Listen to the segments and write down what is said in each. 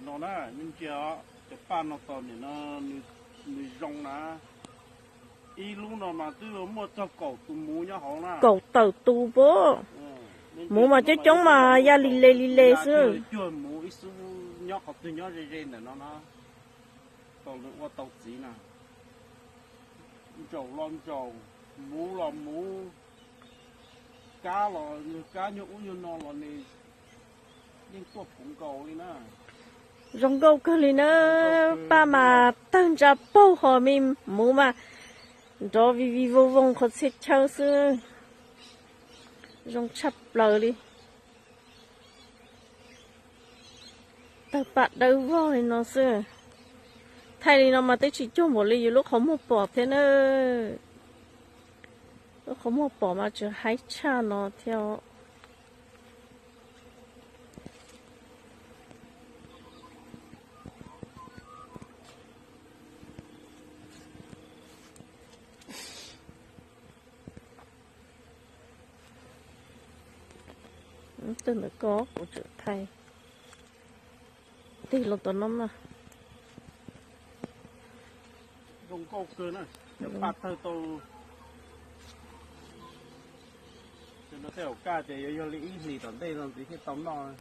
No na, nej ntsia, cov paj no tos nim no nws zoo na. Ib lub no mas twb muaj txog kaum tus muv nyob hauv na. Kaum tawm tus puab. Muv mas coob coob mas ya li le li le xwb. Cuag muv ib xub nyob qhov twg nyob ze ze ntawm no na. Tau nws ua tau txiv na. Ntsaum los ntsaum, muv los muv, kab los kab nyuag ub nyuag no los nws yeej tuaj puv nkaus li na. Zoo nkauj kawg li na, paj mas tawg ntsa paug ho me muv mas nrov vij vij voog voog qhov txhia chaw xwb. Zoo tshaj plaws li. Tawg paj dawb vog li no xwb. Thaij li no mas twb tsis cuag npaum li yus lub qhov muag pom thiab na. Lub qhov muag pom mas tseem haib tshaj no thiab. Tawg ntawm ko kuv tseem thaij. Tig los tom no mas. Zoo nkauj kawg na, cov paj tawg tau. Tej zaum kaj ces yuav yog li ib hlis tom ntej no ntxiv thiaj tau noj.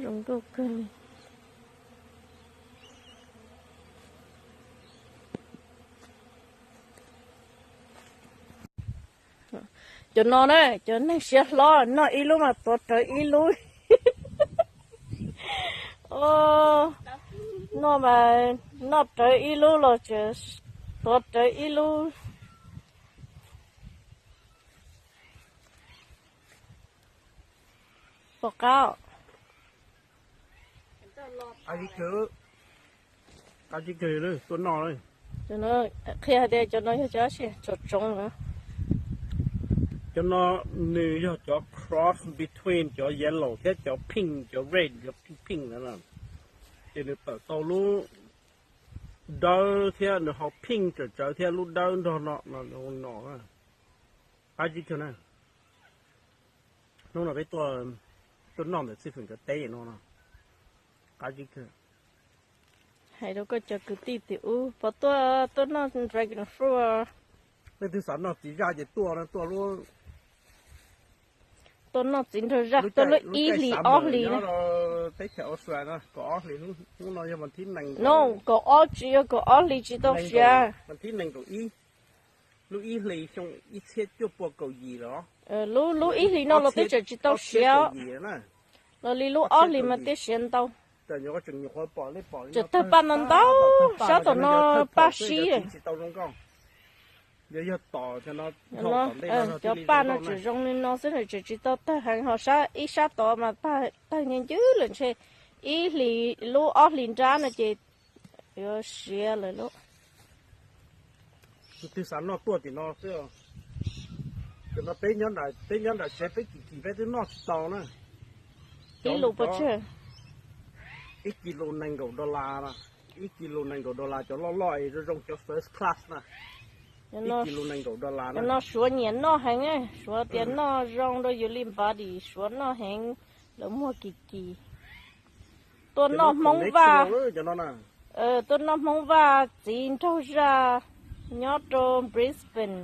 Zoo nkauj kawg li. Cov no na, cov neeg siab hlob noj ib lub mas tuav rawv ib lub. Noj mas noj rawv ib lub los tseem tuav rawv ib lub. Pom qab. Qab zib kawg, tuaj noj. Qhia hais tias cov no yog cov tsoom tsoov. Cov no nws yog cov cross between cov yellow thiab cov pink, cov red, cov pink pink na. Ces nws tawm tau lub dawb thiab nws ho pink tsawm tsawv thiab lub dawb nrog no no. Qab zib kawg na. Hnub no peb tuaj noj ntawm Txij Fwm nkawd teb no no. Qab zib kawg. Hais rau koj cov kwv tij tim ub pov tuaj, tuaj noj dragon fruit. Leej twg xav noj txiv zaj ces tuaj, tuaj lub, tuaj noj txiv nraug zaj, tuaj lub ib hlis ob hlis na. Teb chaws Australia no kaum ob hlis, hnub no yog vas thib nees, no kaum ob tsis yog kaum ob hlis tsis tau siav. Vas thib nees nkaum ib, lub ib hlis xyoo ib txhiab cuaj pua kaum yim los. Lub, lub ib hlis no los twb tseem tsis tau siav. Los li lub ob hlis mas twb siav ntau. Tseem tawg paj no ntau, sab tom no paj sib. Cov paj no tseem zoo li no xwb, tseem tsis tau tawg heev, ho ib sab tod mas tawg ncw ncwb lawm ntshe. Ib hlis lub ob hlis nrab no ces yuav siav lawm lauj. Tus twg xav noj tuaj tim no xwb. Cov no peb nyob nram tsev peb kim kim peb twb noj tsis tau na. Ib lus pov tseg. Ib kis lus nees nkaum dollar, ib kis lus nees nkaum dollar cov loj loj es zoo zoo cov first class na. Ib kis lus nees nkaum dollar na. No Suav nyiam noj heev, Suav tias noj zoo rau yus li body, Suav noj heev, lawv muag kim kim. Tuaj noj Hmoob Vaj, tuaj noj Hmoob Vaj txiv nraug zaj nyob rau Brisbane.